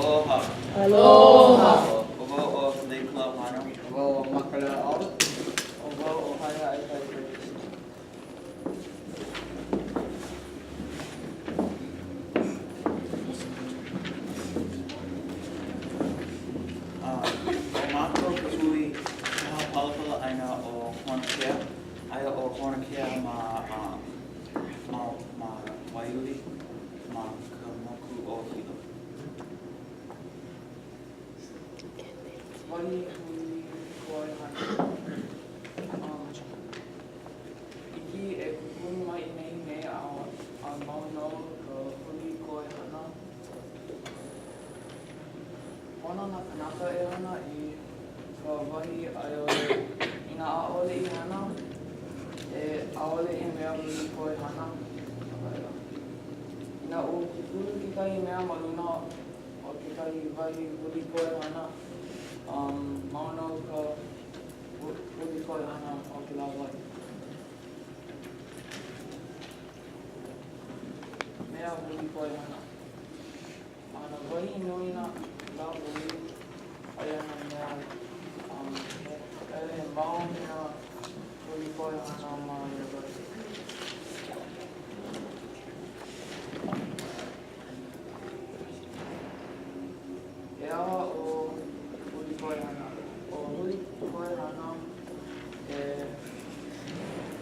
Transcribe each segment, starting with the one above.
Aloha. Aloha. ʻO wau ʻo Leikala Ohana. ʻO wau ʻo Makalea Olive. ʻO wau ʻo Haehaekai Ferguson. ʻO mākou ka hui kaha palapala ʻāina o Honokea. Aia ʻo Honokea ma, ma, ma Waiuli, ma ka moku o Hilo. Wahi huli koehana. Um, hiki e kūkulu mai i nehinei a, a mau nō ka huli koehana. Pono nā kānaka e hana i ka wahi a i ʻole inā ʻaʻole i hana, e ʻaʻole he mea huli koehana no laila. Inā ua kūkulu kekahi mea ma luna o kekahi wahi huli koehana, um, mau nō ka huli koehana o kēlā wahi. Mea huli koehana. Ma nā wahi nui nā lāhui, aia nā mea um, he, he mau mea huli koehana ma ia wahi. He aha ʻo huli koehana? ʻO huli koehana e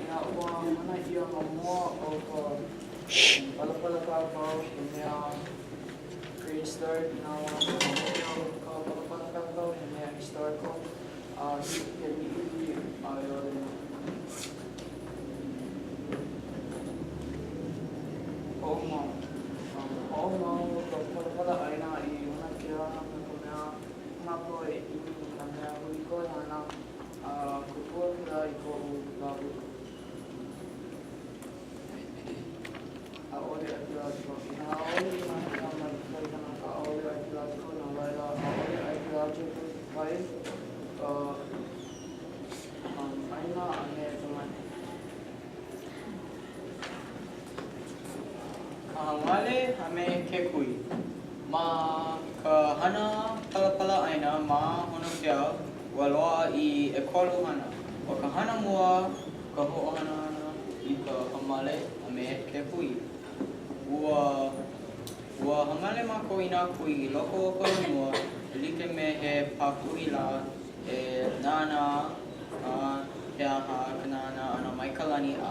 inā ua hana ʻia ma mua o ka palapala kākau he mea prehistoric inā ua hana ma hope o ka palapala kākau he mea historical a hiki ke liʻiliʻi a i ʻole hoʻomau. Hoʻomau ka palapala ʻāina i Mauna Kea no ka mea mākou e ʻimi i nā mea huli koehana a kōkua kēlā i koʻu lāhui. ʻAʻole archaeological. Inā ʻaʻole i hana ʻia ma kekahi kanaka, ʻaʻole archaeological, no laila, ʻaʻole archaeological kai ka ʻāina a me ka mane. Ka hamale a me ke kui. Ma ka hana palapala ʻāina ma Honokea, ua loaʻa i ʻekolu hana. ʻO ka hana mua ka hoʻohana ʻana i ka hamale a me ke kui. Ua ua hamale mākou i nā kui i loko o ka honua e like me he pākuʻi lā e nānā a he aha ka nānā ʻana mai ka lani a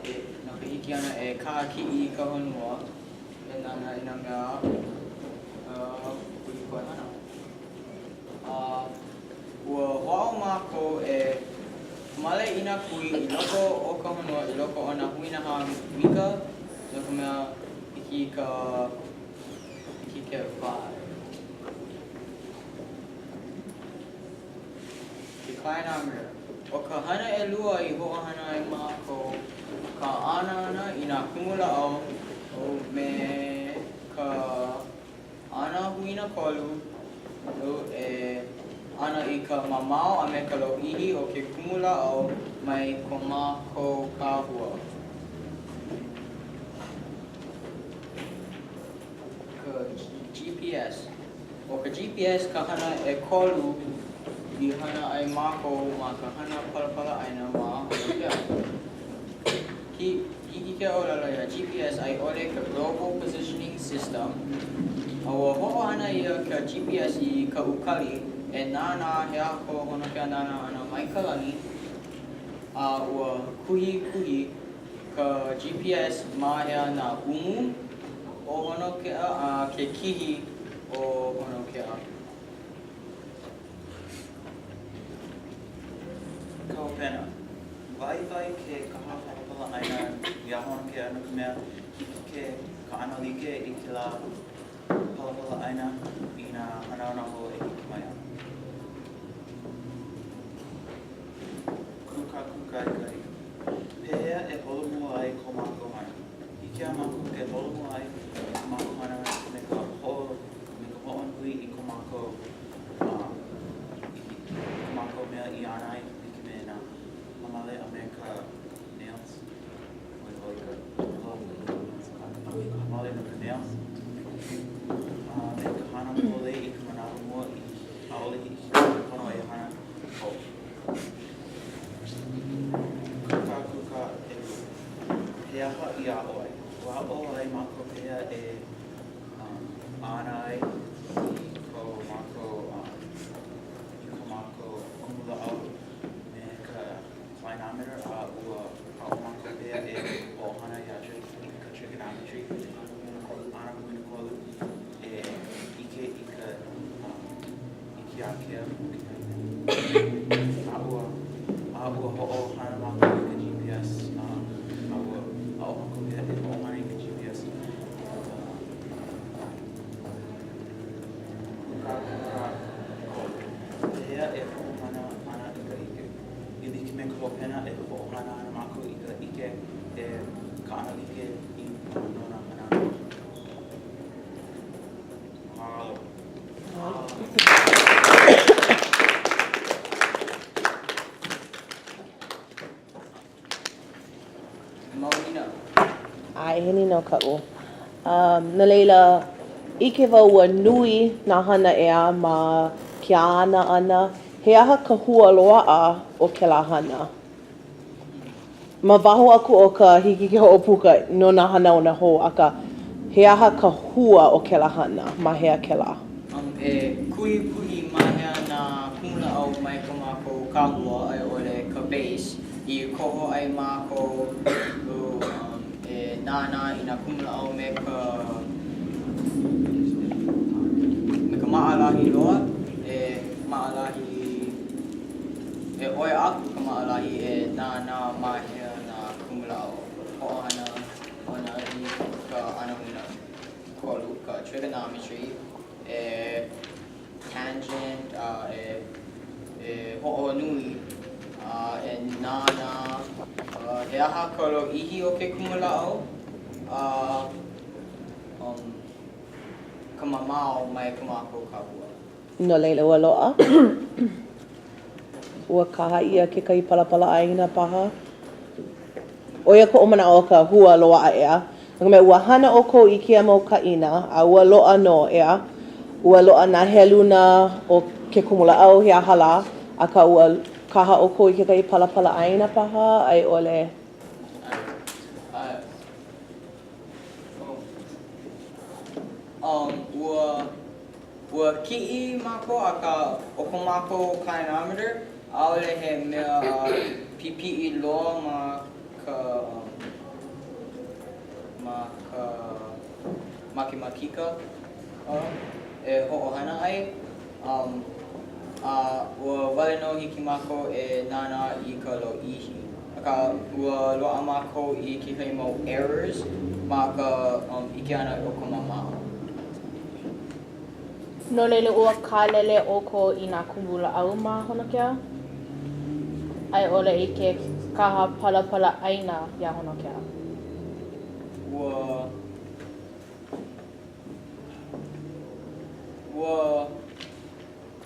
e no ka hiki ʻana e kahakiʻi i ka honua e nānā i nā mea huli koehana. A ua hoʻāʻo mākou e male i nā kui i loko o ka honua i loko o nā huinahā mika no ka mea hiki ka hiki ke wae. Declinometer. ʻO ka hana ʻelua i hoʻohana ai mākou ka ana ʻana i nā kumulāʻau me ka Ana huinakolu e ana i ka mamao a me ka lōʻihi o ke kumulāʻau mai ko mākou kahua. Ka GPS. ʻO ka GPS ka hana ʻekolu i hana ai mākou ma ka hana palapala ʻāina ma Honokea. Hiki ke ʻōlelo iā GPS a i ʻole ka Global Positioning System, a ua hoʻohana ʻia ka GPS i ka ukali e nānā he aha ko Honokea nānā ʻana mai ka lani, a ua kuhikuhi ka GPS ma hea nā umu o Honokea a ke kihi o Honokea. Ka hopena. Waiwai ke kaha palapala ʻāina iā Honokea no ka mea, hiki ke kaʻanalike i kēlā palapala ʻāina i nā hanauna hou e hiki mai ana. Kūkākūkā i ka ʻike. Pehea e holomua ai ko mākou hana? Hiki iā mākou ke holomua ai ko mākou hana me ka hoʻo me ka hoʻonui i ko mākou i ko mākou mea i ana ai like me nā hamale a me ka nails, ʻo ia hoʻi ka hamale me ka nails, a me ka hana. hana pololei i ka manawa mua i ʻaʻole hiki ke pono e hana hou. Kūkākūkā ʻelua. He aha i aʻo ai? Ua aʻo ai mākou pehea e um, ana ai i ko mākou um, i ko mākou kumulāʻau me ka clinometer a ua aʻo mākou pehea e hoʻohana iā i ka trigonometry, ana huinakolu e ʻike i ka um, i ke ākea o kekahi mea. A ua, a ua hoʻohana mākou i ka GPS, um, a ua aʻo mākou pehea e hoʻohana i ka GPS. Kūkākūkā ʻekolu. Pehea e hoʻohana ana i ka ʻike? E like me ka hopena e hoʻohana ana mākou i ka ʻike e kaʻanalike i no nā hanana. Mahalo. Mau nīnau. ʻAe, he nīnau kaʻu. Um, no laila, ʻike wau ua nui nā hana ʻeā ma ke ana ʻana. He aha ka hua loaʻa o kēlā hana? Ma waho aku o ka hiki ke hoʻopuka no nā hanauna hou, akā, he aha ka hua o kēlā hana? Ma hea kēlā? Um, e kuhikuhi ma hea nā kumulāʻau mai ko mākou kahua a i ʻole ka base i koho ai mākou um, e nānā i nā kumulāʻau me ka me ka maʻalahi loa, e maʻalahi e ʻoi aku ka maʻalahi e nānā ma hea nā kumulāʻau hoʻohana ʻana i ka anahuinakolu, ka trigonometry, e tangent, a e e hoʻonui, a e nānā he aha ka lōʻihi o ke kumulāʻau, a um, ka mamao mai ko mākou kahua. No laila, ua loaʻa? Ua kaha ʻia kekahi palapala ʻāina paha? ʻO ia koʻu manaʻo o ka hua loaʻa, ʻeā. No ka mea, ua hana ʻoukou i kēia mau kaʻina, a ua loaʻa nō, ʻeā. Ua loaʻa nā heluna o ke kumulāʻau, he aha lā, akā ua kaha ʻoukou i kekahi palapala ʻāina paha, a i ʻole. ʻAe. Um, ua Ua kiʻi mākou akā ʻo ko mākou clinometer ʻaʻole he mea pipiʻi loa ma ka ma ka makemakika e hoʻohana ai um a ua wale nō hiki mākou e nānā i ka lōʻihi. Akā ua loaʻa mākou i kekahi mau errors ma ka ʻike ʻana o ka mamao. No laila, ua kālele ʻoukou i nā kumulāʻau ma Honokea? A i ʻole i ke kaha palapala ʻāina iā Honokea? Ua, ua,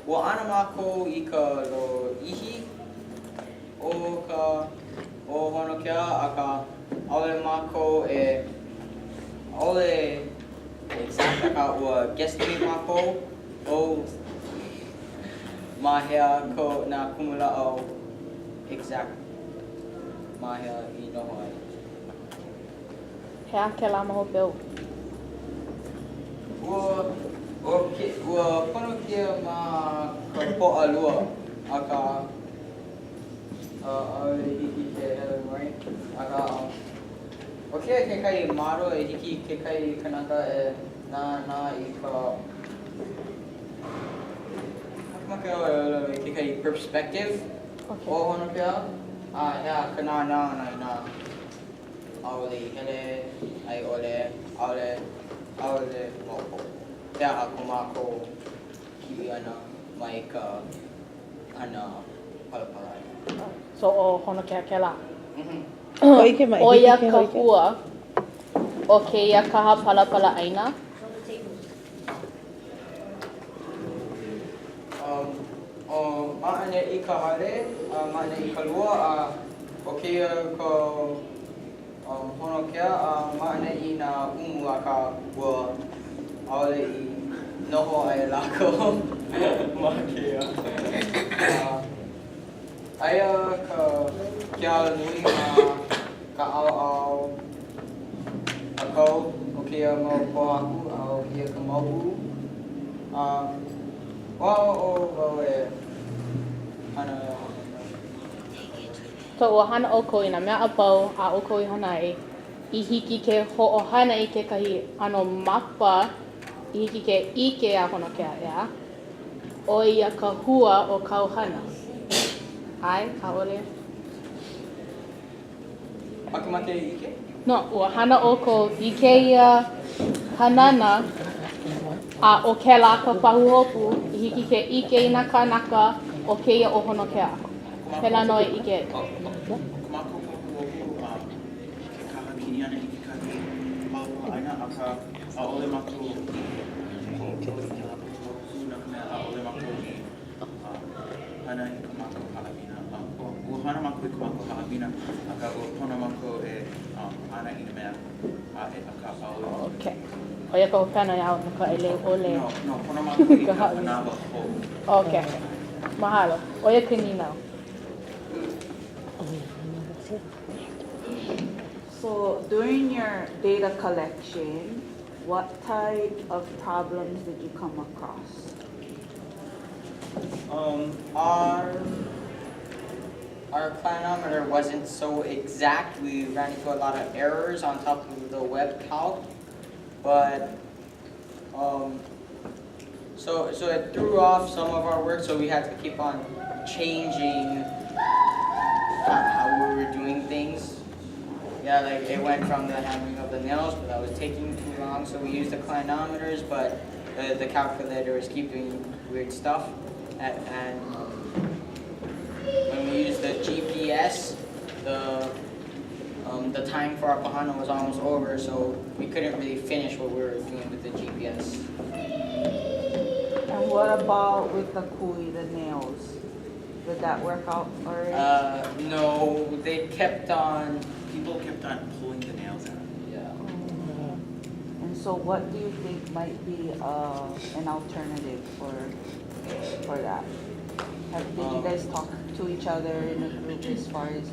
ua ana mākou i ka lōʻihi o ka, o Honokea, akā, ʻaʻole mākou e, ʻaʻole Exact akā ua guesstimate mākou oh ma hea ko nā kumulāʻau exact ma hea i noho ai. He aha kēlā ma hope ou? Ua, ua, ua pono kēia ma ka Pōʻalua, akā ʻaʻole hiki ke hele mai, akā ʻO kēia kekahi model e hiki kekahi kanaka e nānā i ka makemake au e ʻōlelo i kekahi perspective o Honokea a he aha ka nānā ʻana inā ʻaʻole i hele a i ʻole ʻaʻole ʻaʻole maopopo he aha ko mākou kiʻi ʻana mai ka hana palapala ʻaina. So ʻo Honokea kēlā? Hōʻike mai, ʻO ia hiki ke ka hōʻike. hua o kēia kaha palapala ʻāina. Um, ʻo ma ʻaneʻi ka hale, a ma ʻaneʻi ka lua, a ʻo kēia ka um, Honokea, a ma ʻaneʻi nā umu, akā ua ʻaʻole i. noho ai lākou ma kēia. Aia ka ke alanui ma ka ʻaoʻao ʻākau o kēia mau pōhaku a ʻo kēia ka mauʻu. A ua aʻo wau e hana iā Honokea. So ua hana ʻoukou i nā mea a pau a ʻoukou i hana ai, i hiki ke hoʻohana i kekahi ʻano mapa i hiki ke ʻike iā Honokea, ʻeā? ʻO ia ka hua o kāu hana. ʻAe, ʻaʻole? Makemake e ʻike? No, ua hana ʻoukou i kēia hanana, a ʻo kēlā ka pahuhopu i hiki ke ʻike i nā kānaka ʻo kēia ʻo Honokea. Pēlā nō e ʻike ai. ʻO ko mākou pahuhopu ke kaha kiʻi ʻana i kekahi palapala ʻāina, akā ʻaʻole mākou i hoʻokō i kēlā pahuhopu no ka mea ʻaʻole mākou i hana i ko mākou haʻawina. Ua hana mākou i ko mākou haʻawina, akā ua pono mākou e hana i nā mea aʻe, akā ʻaʻole. Okay. ʻO ia ka hopena iā no ka ʻeleu ʻole. No, no, pono mākou i ka manawa hou. Okay. Mahalo. ʻO ia ka nīnau. So during your data collection, what type of problems did you come across? Um, our our clinometer wasn't so exact. We ran into a lot of errors on top of the web calc, but um, so so it threw off some of our work. So we had to keep on changing how we were doing things. Yeah, like it went from the hammering of the nails, but that was taking too long. So we used the clinometers, but the, the calculators keep doing weird stuff. And, and when we used the GPS, the um, the time for our pahana was almost over, so we couldn't really finish what we were doing with the GPS. And what about with the kui, the nails? Did that work out all right? Uh, no, they kept on. People kept on pulling the nails out. Yeah. And so what do you think might be uh, an alternative for, for that? Have, did you guys talk to each other in a group as far as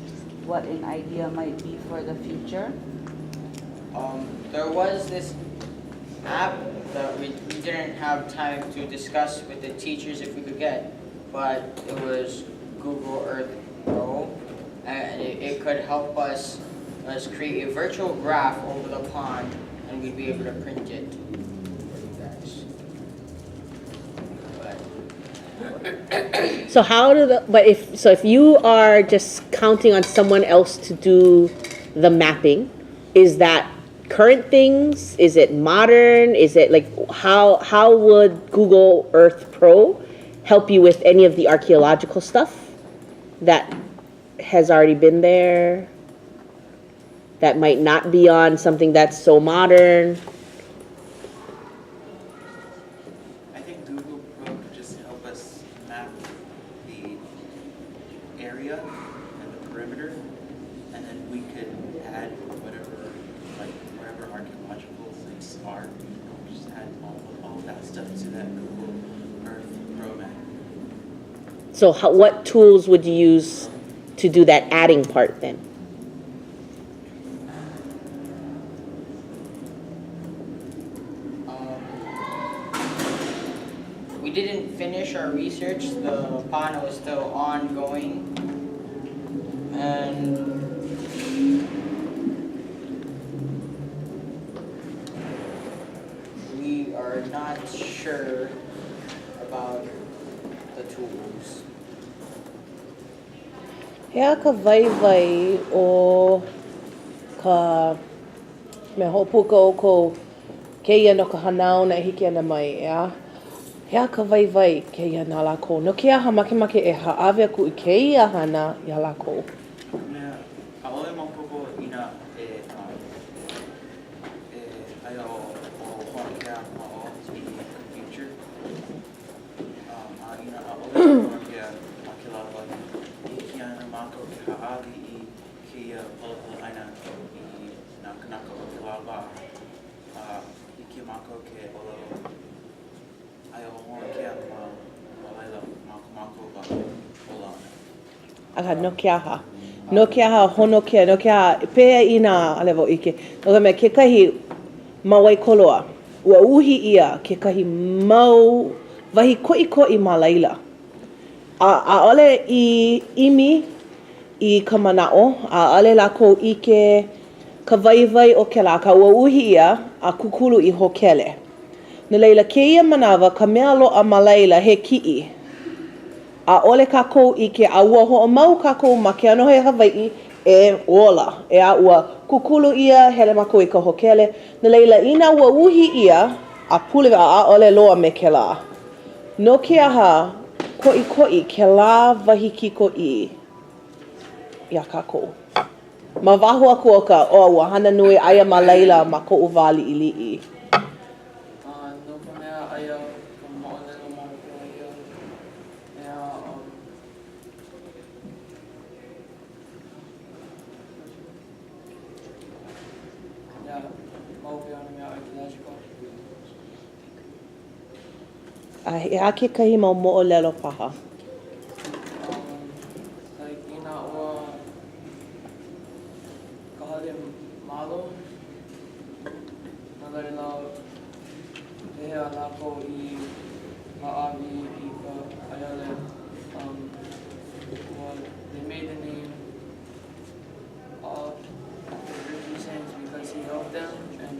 what an idea might be for the future? Um, there was this app that we, we didn't have time to discuss with the teachers if we could get, but it was Google Earth Pro, and it, it could help us, us create a virtual graph over the pond, and we'd be able to print it for you guys. But So how do the, but if, so if you are just counting on someone else to do the mapping, is that current things? Is it modern? Is it like, how, how would Google Earth Pro help you with any of the archaeological stuff that has already been there? That might not be on something that's so modern? I think Google Pro could just help us map the area and the perimeter, and then we could add whatever, like, wherever archaeological things are, just add all, all of that stuff to that Google Earth Pro map. So how, what tools would you use to do that adding part then? Um, we didn't finish our research. The pahana was still ongoing. And we are not sure about the tools. He aha ka waiwai o ka mea hoʻopuka ʻoukou kēia no ka hanauna e hiki ana mai, ʻeā? He aha ka waiwai kēia na lākou? No ke aha makemake e hāʻawi aku i kēia hana iā lākou? No ka mea, ʻaʻole maopopo inā e, um, e aia ʻo, ʻo Honokea ma ʻō i ka future. Um, a inā ʻaʻole ʻo Honokea ma kēlā wahi, hiki ana mākou ke hāʻawi i kēia palapala ʻāina i nā kānaka o kēlā wā. A hiki iā mākou ke ʻōlelo. Akā, no ke aha? No ke aha Honokea, no ke aha, pehea inā ʻaʻole wau ʻike, no ka mea, kekahi ma Waikoloa, ua uhi ʻia kekahi mau wahi koʻikoʻi ma laila. A ʻaʻole i ʻimi i ka manaʻo, a ʻaʻole lākou ʻike ka waiwai o kēlā, akā ua uhi ʻia a kūkulu i hōkele. No laila, kēia manawa, ka mea loaʻa ma laila, he kiʻi. ʻAʻole kākou ʻike a ua hoʻomau kākou ma ke ʻano he Hawaiʻi e ola, ʻeā, ua kūkulu ʻia, hele mākou i ka hōkele, no laila, inā ua uhi ʻia a pule a ʻaʻole loa me kēlā, no ke aha koʻikoʻi kēlā wahi kikoʻī iā kākou? Ma waho aku o ka, oh, ua hana nui, aia ma laila ma koʻu wā liʻiliʻi. A no ka mea, aia ka moʻolelo ma hope o ia mea, um, yeah, ma hope o nā mea archaeological. A he aha kekahi mau moʻolelo paha? Um, like, inā ua ka hale malo, No laila, pehea lākou i hāʻawi i ka a i ʻole, um, well, they made the name of Richardson's because he helped them and,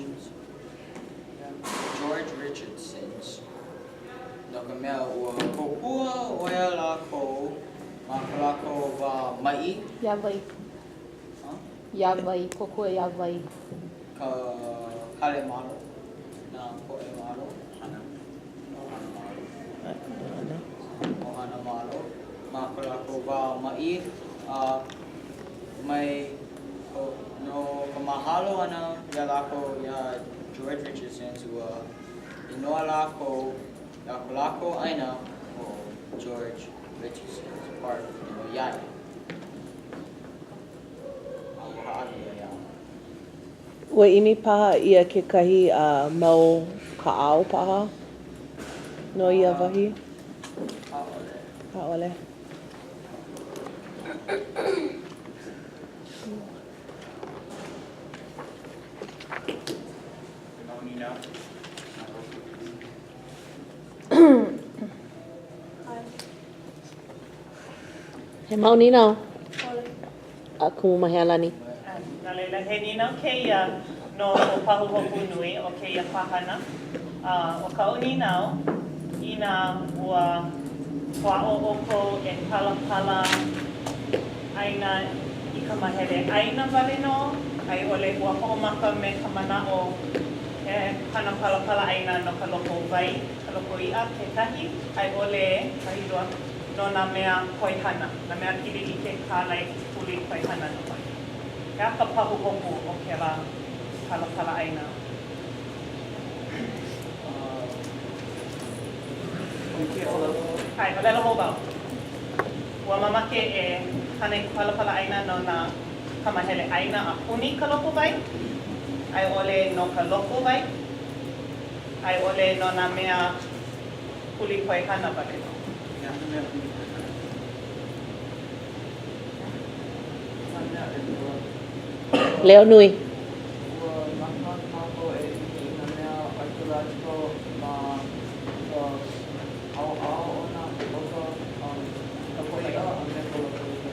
yeah. George Richardson's, no ka mea, ua kōkua ʻo ia lākou ma ko lākou wā maʻi. Iā wai? Huh? Iā wai, kōkua iā wai? Ka hale malo, nā poʻe malo, hana, ʻohana malo. ʻOhana. ʻOhana malo ma ko lākou wā maʻi a mai ko, no ka mahalo ʻana iā lākou iā George Richardson's ua inoa lākou iā ko lākou ʻāina ʻo George Richardson's Park no iā ia. A ua hāʻawi ʻia iā. Ua ʻimi paha ʻia kekahi mau kaʻao paha no ia wahi? ʻAʻole. ʻAʻole. He mau nīnau? A Kumu Mahealani. No laila, he nīnau kēia no ko Pahuhopu nui o kēia pāhana. A ʻo kaʻu nīnau, inā ua hoʻāʻo ʻoukou e palapala ʻāina i ka mahele ʻāina wale nō, a i ʻole ua hoʻomaka me ka manaʻo e hana palapala ʻāina no ka loko wai, ka loko iʻa kekahi, a i ʻole kahi lua, no nā mea koehana, nā mea pili i ke kālai kuli koehana nō hoʻi. He aha ka pahuhopu o kēlā palapala ʻāina? ʻAe, ʻōlelo hou wau. Ua mamake e hana i ka palapala ʻāina no nā ka mahele ʻāina a puni ka loko wai, a i ʻole no ka loko wai, a i ʻole no nā mea Kuli koehana wale nō. He aha mea kuli koehana? Nā mea ʻelua. Leo nui. Ua makemake mākou e ʻimi i nā mea archaeological ma ka ʻaoʻao o nā o ka um loko iʻa a me ka loko iʻa.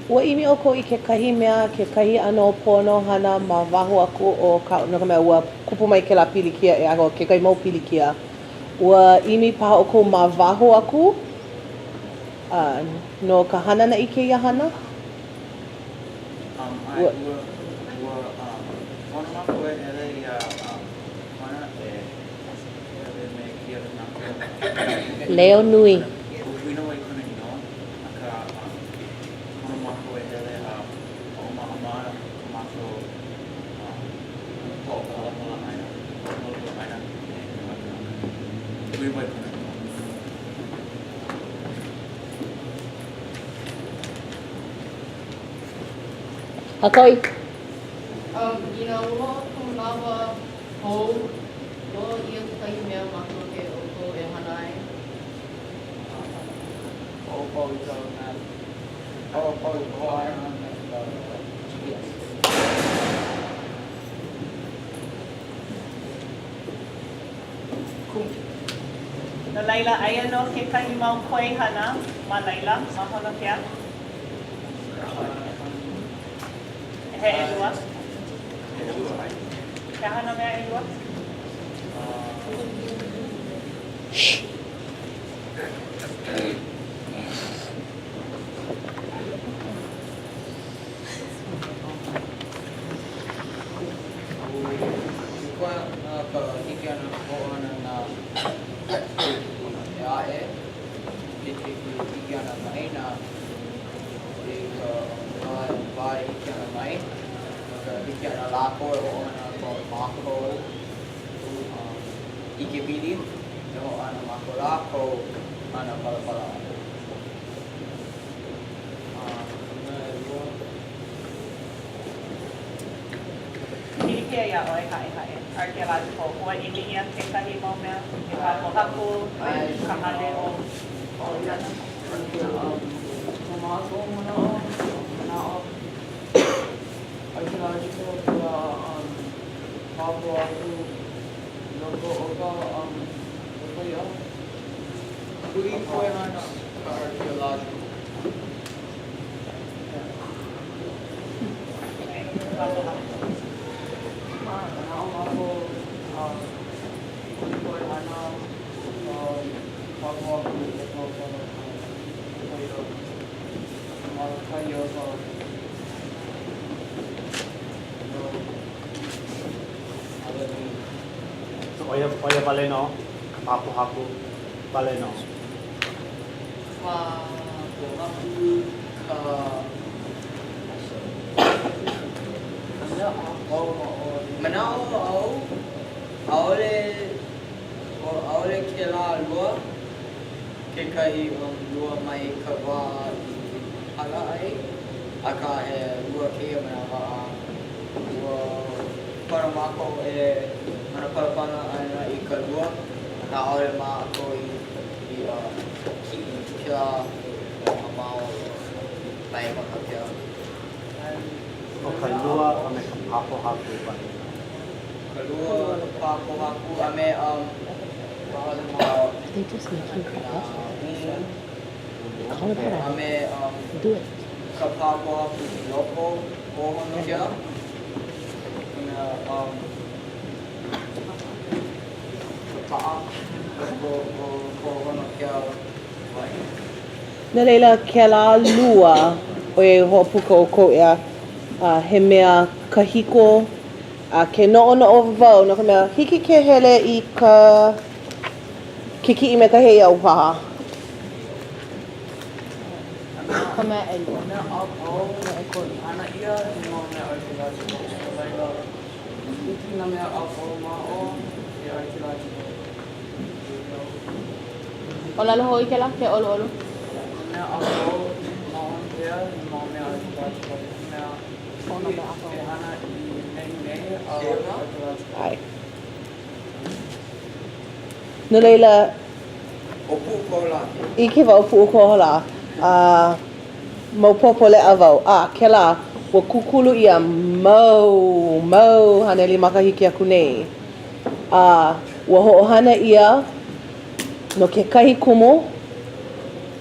Ua ʻimi ʻoukou i kekahi mea, kekahi ʻano pono hana ma waho aku o ka, no ka mea, ua kupu mai kēlā pilikia, ʻeā, ʻo kekahi mau pilikia. Ua ʻimi paha ʻoukou ma waho aku a no ka hana ʻana i kēia hana? Um, ʻae, ua, ua, um, pono mākou e hele iā, um, Kona e hele me kēia kanaka. Leo nui. Ua huina wau i kona inoa. Akā, pono mākou e hele a hoʻomaʻamaʻa ko mākou hoʻopalapala ʻāina, hoʻopalapala ʻāina me kēlā kanaka. Hui wau i kona inoa. Hakoi. Um, inā ua loaʻa ka manawa hou, loaʻa ʻia kekahi mea makemake ʻoukou e hana. Hoʻopau i ka map. Hoʻopau i ka hoʻohana me ka GPS. Kumu. No laila, aia nō kekahi mau koehana ma laila, ma Honokea. He ʻelua. He ʻelua, ʻae. He aha nā mea ʻelua? Ua ka hiki ʻana hoʻohana nā keiki ʻē aʻe, ke keiki e hiki ana mai nā i ka wā e hiki ana mai, no ka hiki ʻana lākou e hoʻohana ko mākou ʻikepili, e hoʻohana ma ko lākou hana palapala ʻāina. Ka mea ʻelua. Pilikia iā ʻoe, Haʻehaʻe. Archaeological, ua ʻimi ʻia kekahi mau mea, ke pā pōhaku, ka hale o ʻOihana. Ko mākou manaʻo, manaʻo archaeological kēlā pā pōhaku i loko o ka loko iʻa. Hui koehana ka archaeological. Manaʻo mākou hui koehana ka pā pōhaku i loko o ka loko iʻa ma kahi o ka So ʻo ia, ʻo ia wale nō, ka pā pōhaku wale nō. Pā pōhaku ka Manaʻo au, ʻaʻole, ʻaʻole kēlā lua kekahi lua mai ka wā i hala ai, akā he lua kēia manawa a ua pono mākou e hana palapala ʻana i ka lua, akā ʻaʻole mākou i kiʻi i kēlā mamao mai Honokea. ʻO ka lua a me ka pā pōhaku wale nō. Ka lua, ka pā pōhaku a me a me ka pā pōhaku i loko o Honokea. Ka mea ka paʻa loko o ko Honokea wahi. No laila, kēlā lua, ʻoiai hoʻopuka ʻoukou ʻeā, a he mea kahiko, a ke noʻonoʻo wau, no ka mea, hiki ke hele i ka ke kiʻi me ka heiau paha. Ka mea ʻelua. Mea a pau i hana ʻia he mau mea archaeological. No laila, hiki nā mea a pau ma o he archaeological. ʻŌlelo hou i kēlā, ke ʻoluʻolu. Nā mea a pau ma Honokea he mau mea archaeological. He mea hiki e hana i nehinei a archaeological. ʻAe. No laila, ʻO Puʻukoholā kēia. ʻIke wau Puʻukoholā, a maopopo leʻa wau, a kēlā, ua kūkulu ʻia mau, mau haneli makahiki aku nei. A ua hoʻohana ʻia no kekahi kumu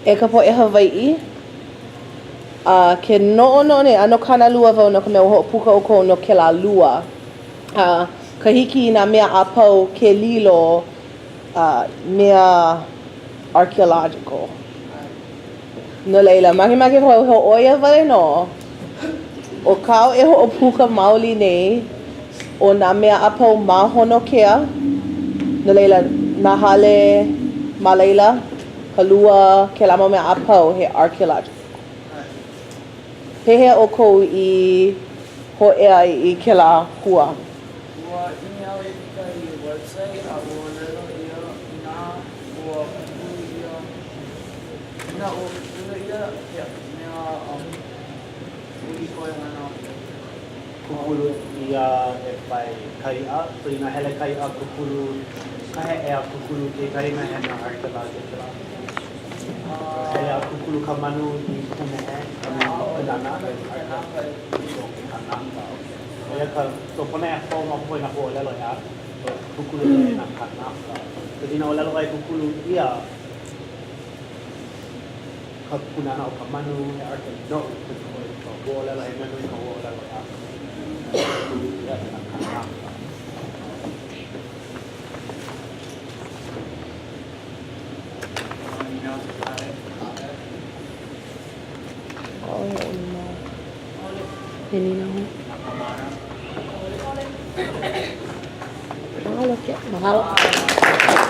e ka poʻe Hawaiʻi, a ke noʻonoʻo nei, ʻano kānalua wau no ka mea ua hoʻopuka ʻoukou no kēlā lua. A ka hiki i nā mea a pau ke lilo mea archaeological. No laila, makemake wau e hōʻoia wale nō, ʻo kāu e hoʻopuka maoli nei, ʻo nā mea a pau ma Honokea, no laila, nā hale ma laila, ka lua, kēlā mau mea a pau, he archaeological. Pehea ʻoukou i hōʻea ai i kēlā hua? Ua ʻimi au i kekahi website a ua ʻōlelo ʻia inā ua kūkulu ʻia inā ua kūkulu ʻia he mea um hui koehana. Kūkulu ʻia e pae ka iʻa, so inā hele ka iʻa kūkulu ka heʻe a kūkulu kekahi mea he mea archaeological. Hele a. kūkulu ka manu i kūneʻe a me ka nana? So, ke kanaka, okay. ʻO ia ka, so pono e hoʻomaopopo i nā huaʻōlelo ʻeā? So, kūkulu ʻia e nā kanaka. Cause inā ʻōlelo ʻoe kūkulu ʻia ka pūnana o ka manu, he argument noʻu, cause ʻo ka huaʻōlelo, he mea nui ka huaʻōlelo ʻeā? Kūkulu ʻia e nā kanaka. He nīnau hou? Mahalo. Mahalo.